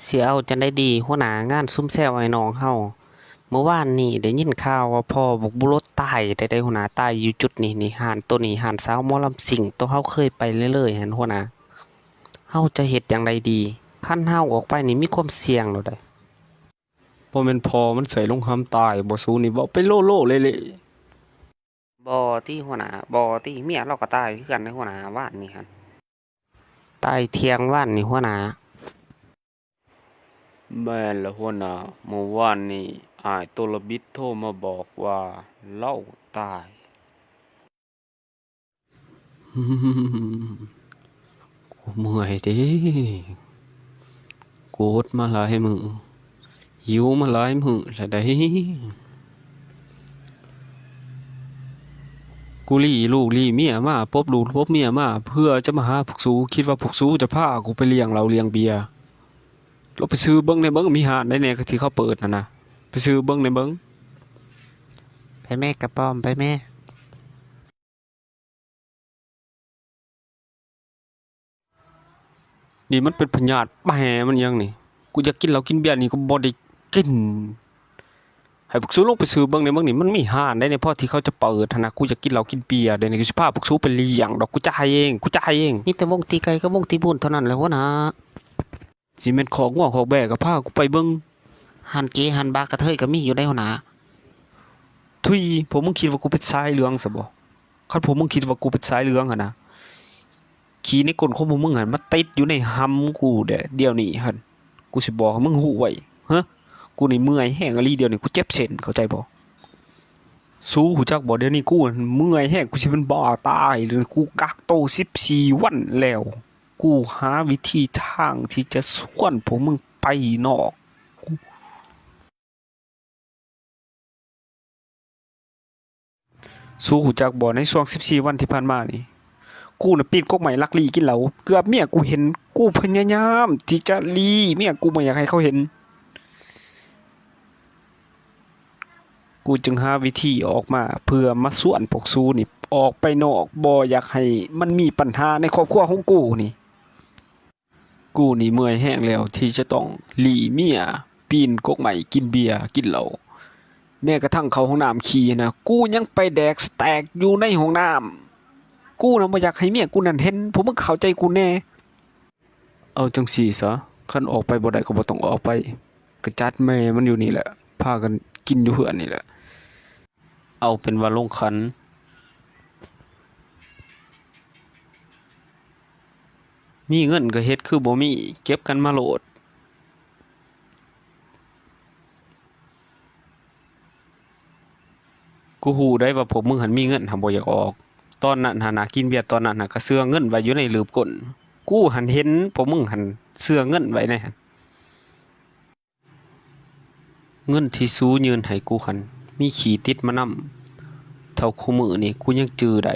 ຊິເອົາຈັ່ງໃດດີຫົວໜ້າ ງານຊຸມແຊວອ້າຍນ້ອງເຮົາ. ມື້ວານນີ້ໄດ້ຍິນຂ່າວວ່າພໍ່ບັກບຸລົດຕາຍໄດ້ ໄດ້ຫົວໜ້າ ຕາຍຢູ່ຈຸດນີ້ນີ້ ຮ້ານໂຕນີ້ ຮ້ານສາວໝໍລຳຊິງ ໂຕເຮົາເຄີຍໄປເລື້ອຍໆຫັ້ນຫົວໜ້າ. ເຮົາຈະເຮັດຈັ່ງໃດດີ? ຄັນເຮົາອອກໄປນີ້ມີຄວາມສ່ຽງໂລດໃດ໋. ບໍ່ແມ່ນພໍ່ມັນໃສ່ລົງຫຳຕາຍບໍ່? ສູນີ້ເວົ້າໄປໂລໆເລໆ. ບໍ່ຕິຫົວໜ້າ ບໍ່ຕິ ເມຍລາວກໍຕາຍຄືກັນເດ້ຫົວໜ້າ ວານນີ້ຫັ້ນ ຕາຍທ່ຽງວານນີ້ຫົວໜ້າ. ແມ່ນລະຫົວໜ້າ ມື້ວານນີ້ອ້າຍໂຕລະບິດໂທມາບອກວ່າລາວຕາຍ. ກູເມື່ອຍເດ້ ກູອົດມາຫຼາຍມື້ ຫິວມາຫຼາຍມື້ແລ້ວໃດ໋. ກູລີ້ລູກລີ້ເມຍມາ ປົບລູກປົບເມຍມາ ເພື່ອຈະມາຫາພວກສູ ຄິດວ່າພວກສູຈະພາກູໄປລ້ຽງເຫຼົ້າລ້ຽງເບຍ. ລອງໄປສືບເບິ່ງແດ່ເບິ່ງ ມີຮ້ານໃດແດ່ທີ່ເຂົາເປີດຫັ້ນນະ ໄປສືບເບິ່ງແດ່ເບິ່ງ. ໄປແມ້ກະປ້ອມ ໄປແມ້. ນີ້ມັນເປັນພະຍາດແປມັນຫຍັງນີ້ ກູຢາກກິນເຫຼົ້າກິນເບຍນີ້ກໍບໍ່ໄດ້ກິນ. ໃຫ້ພວກສູລົງໄປສືບເບິ່ງແດ່ເບິ່ງນີ້ ມັນມີຮ້ານໃດແດ່ພໍທີ່ເຂົາຈະເປີດຫັ້ນນະ ກູຢາກກິນເຫຼົ້າກິນເບຍເດ້ນີ້ ກູຊິພາພວກສູໄປລ້ຽງດອກ ກູຈ່າຍເອງ ກູຈ່າຍເອງ. ມີແຕ່ວົງຕີໄກ່ກັບວົງຕີບຸນເທົ່ານັ້ນແຫຼະຫົວໜ້າ. ຊິແມ່ນຄອກງົວຄອກແບ້ກໍພາກູໄປເບິ່ງ. ຮ້ານເກຮ້ານບາກະເທີຍກໍມີຢູ່ໃດ໋ຫົວໜ້າ. ທຸຍ ພວກມຶງຄິດວ່າກູເປັນຊາຍເຫຼືອງຊະບໍ? ຄັນພວກມຶງຄິດວ່າກູເປັນຊາຍເຫຼືອງຫັ້ນນະ ຂີ້ໃນກົ້ນຂອງພວກມຶງຫັ້ນມາຕິດຢູ່ໃນຫຳກູແດ່ດຽວນີ້ຫັ້ນ ກູຊິບອກໃຫ້ມຶງຮູ້ໄວ້. ຮະ ກູນີ້ເມື່ອຍແຮງອີ່ຫຼີດຽວນີ້ ກູເຈັບເສັ້ນ ເຂົ້າໃຈບໍ່? ສູຮູ້ຈັກບໍ່ ດຽວນີ້ກູຫັ້ນເມື່ອຍແຮງ ກູຊິເປັນບ້າຕາຍເລີຍ. ກູກັກໂຕສິບສີ່ວັນແລ້ວ ກູຫາວິທີທາງທີ່ຈະຊວນພວກມຶງໄປນອກ. ສູຮູ້ຈັກບໍ່ ໃນຊ່ວງສິບສີ່ວັນທີ່ຜ່ານມານີ້ ກູນະປີນກົກໄມ້ລັກລີ້ກິນເຫຼົ້າ ເກືອບເມຍກູເຫັນ. ກູພະຍາຍາມທີ່ຈະຫຼີ້ເມຍ ກູບໍ່ຢາກໃຫ້ເຂົາເຫັນ. ກູຈຶ່ງຫາວິທີອອກມາເພື່ອມາຊວນພວກສູນີ້ອອກໄປນອກ ບໍ່ຢາກໃຫ້ມັນມີບັນຫາໃນຄອບຄົວຂອງກູນີ້. ກູນີ້ເມື່ອຍແຮງແລ້ວທີ່ຈະຕ້ອງຫຼີ້ເມຍ ປີນກົກໄມ້ ກິນເບຍ ກິນເຫຼົ້າ. ແມ້ກະທັ່ງເຂົ້າຫ້ອງນ້ຳຂີ້ນະ ກູຍັງໄປແດກສະແຕັກຢູ່ໃນຫ້ອງນ້ຳ. ກູນະບໍ່ຢາກໃຫ້ເມຍກູນັ້ນເຫັນ. ພວກມຶງເຂົ້າໃຈກູແດ່. ເອົາຈັ່ງຊີ້ຊະ ຄັນອອກໄປບໍ່ໄດ້ກໍບໍ່ຕ້ອງອອກໄປ ກະຈັດແມ່ມັນຢູ່ນີ້ແຫຼະ ພາກັນກິນຢູ່ເຮືອນນີ້ແຫຼະ. ເອົາເປັນວ່າລົງຂັນ ມີເງິນກໍເຮັດຄືບໍ່ມີ ເກັບກັນມາໂລດ. ກູຮູ້ໄດ໋ວ່າພວກມຶງຫັ້ນມີເງິນ ຫາກບໍ່ຢາກອອກ. ຕອນນັ້ນຫັ້ນນະ ກິນເບຍຕອນນັ້ນຫັ້ນ ກະເຊື່ອເງິນໄວ້ຢູ່ໃນລືບກົ້ນ. ກູຫັ້ນເຫັນພວກມຶງຫັ້ນເຊື່ອເງິນໄວ້ໃນຫັ້ນ. ເງິນທີ່ສູຍື່ນໃຫ້ກູຫັ້ນ ມີຂີ້ຕິດມານຳ. ເທົ່າຄູ່ມື້ນີ້ ກູຍັງຈື່ໄດ້